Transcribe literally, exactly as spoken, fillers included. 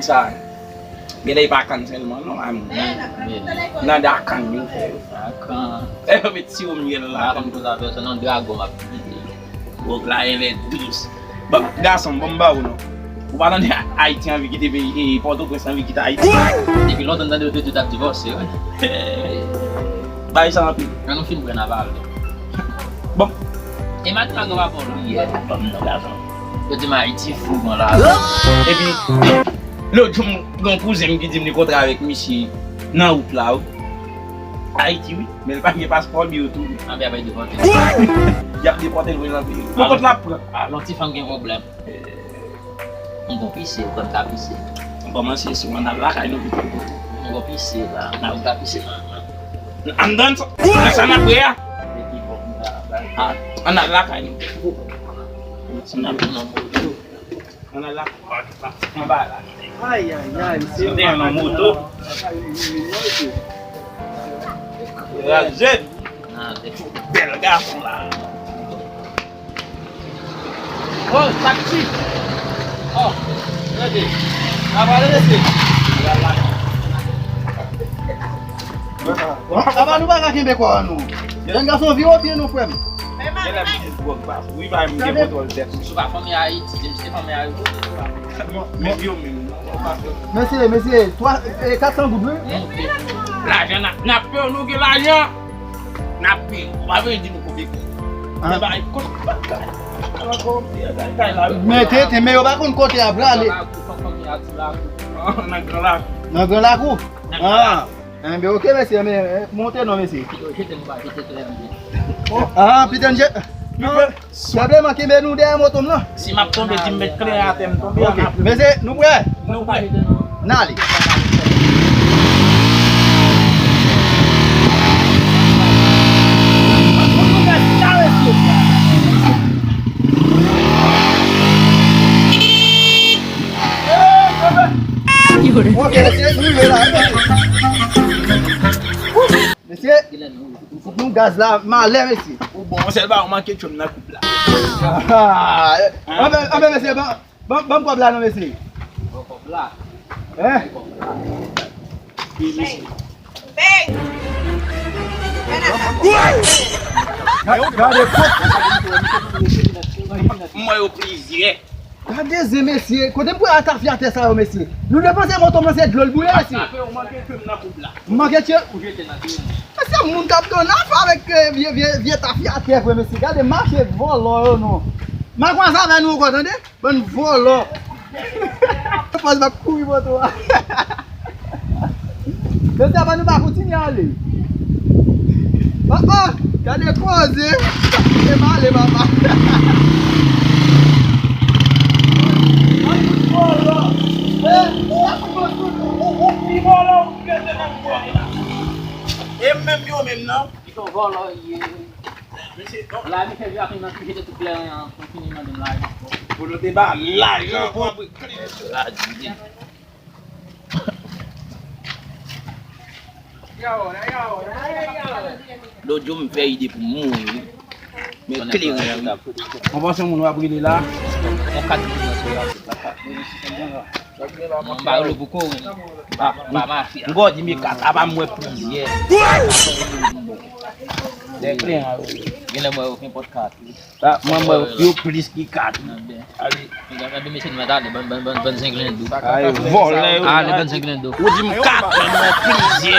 Sa, genlè e pa kann sèlman non, a, nan, nan dakann yo fè yo. Dakann. Lè yo met siwo myèl la. Dakann pou sa fè sa nan dragon m ap kite. Wòg la genlè dous. Bon, gason, bon, m ba ou non. Ou pa tande Ayiti anvi kite peyi, e, Pòtoprens anvi kite Ayiti. Depi lontan m tande yo te di yo t ap divòse, wi. Bay sa anpil. An nou fin pran aval. Bon. E maten la gen rapò la. Yè, ban m non, gason. Yo di m Ayiti fou, bon, la. Epi, lòt jou, m gen yon kouzen m ki di m li kontre avèk misye nan wout la, wi. Ayiti, wi. Men l pa gen paspò, li yo tou. Anben, y ap depòte l. Y ap depòte l, wi, nan peyi. Bon, kot l ap pran? Alò, ti fanm gen pwoblèm. M gon pise, ou kwè m ka pise? M kòmanse sou ann al lakay nou pito. M gon pise la, m ka pise. Anndan sa, sa n ap wè a. Epi bon, m ka bay. Ah, ann al lakay nou. Ann al, ann al lakay. Anba la. Ay, ay, ay, se te yon moto. Kraze. Bèl gason la. Oh, taktik. Oh, gade. Sa va ale, mesye. Apa nou pa ka kenbe kò an nou. Jèn gason, vire w byen non, frè m. Genlè m gen dwòg pa. Wi, pa m gen kontwòl tèt. Misye pa fanmi Ayiti, misye fanmi Ayiti. Menm yo menm. Mesye, mesye, twa, e, kat san goud, wi. Lajan n ap, n ap peye w, nou gen lajan. N ap peye w. Ou pa bezwen di nou konbyen. Ah. Men bay, kot, men te, te, men yo pa konn kote y ap prale. Nan gran lakou. Nan gran lakou? Nan gran lakou. Ah. Enben, oke, mesye, men, eh, monte non, mesye. Jete nou ba, jete kleren. Ah, piten je. Non. Senpleman, kenbe nou dèyè moto m nan. Si m ap tonbe, di m met kleren atè, m tonbe. Ok. Mesye, nou prè? Nou prè. N ale. Ok, mesye, nou rive la, wi, mesye. Mesye, fout nou gaz la, malè, mesye. Ou bon, yon sèl bagay, ou manke tchwem nan koup la. Ah, anben, anben, mesye, ban, ban, ban m kòb la non, mesye. Bon, kòb la. Hein? Bang! Bang! Gade, gade, m wè yo plizyè. Gade zen, mesye. Kote m pran tafyatè sa yo, mesye? Nou depanse moto m nan, se dlo l boule, mesye. Attrape, ou manke tchwem nan koup la. M manke tchwem. Ou jete nan teren. Mesye, moun k ap nan afè avèk, eh, vye, vye, vye tafyatè, vre, mesye. Gade mache vòlò yo, non. M a kòmanse avè nou ankò, tande? Bann vòlò. Pòz m ap kouri moto a. Mesye, avan nou pa kontinye ale. Oh, oh, gade koze. Kite m ale, papa. Bann vòlò. Eh, ou ap pran tout, ou, ou pi vòlò, ou pi vòlò. E menm yo menm nan. Ki son vòlò ye. Mesye, non. La, misye vin ap jete tout kleren an, pou fini mande m lajan. Pou nou te ba lajan, pou apre kleren. Lòt jou m fè ide pou m mouri. Men kleren an. Konprann se moun w ap rele la. Yon kat moun nan sou la. M pa rele pou kouri. M pa mafya. M gòdi men kat apa m wè plizyè. Lè kleren an yo. Genlè m wè yo kenpòt kat. Sa, mwen, mwen, yo plis ki kat. Ale. Gade mesye nou mèt ale, bann, bann, bann, bann zenglendo. Ay, vòlè yo. Ale, bann zenglendo. Ou di m kat, men mwen plizyè.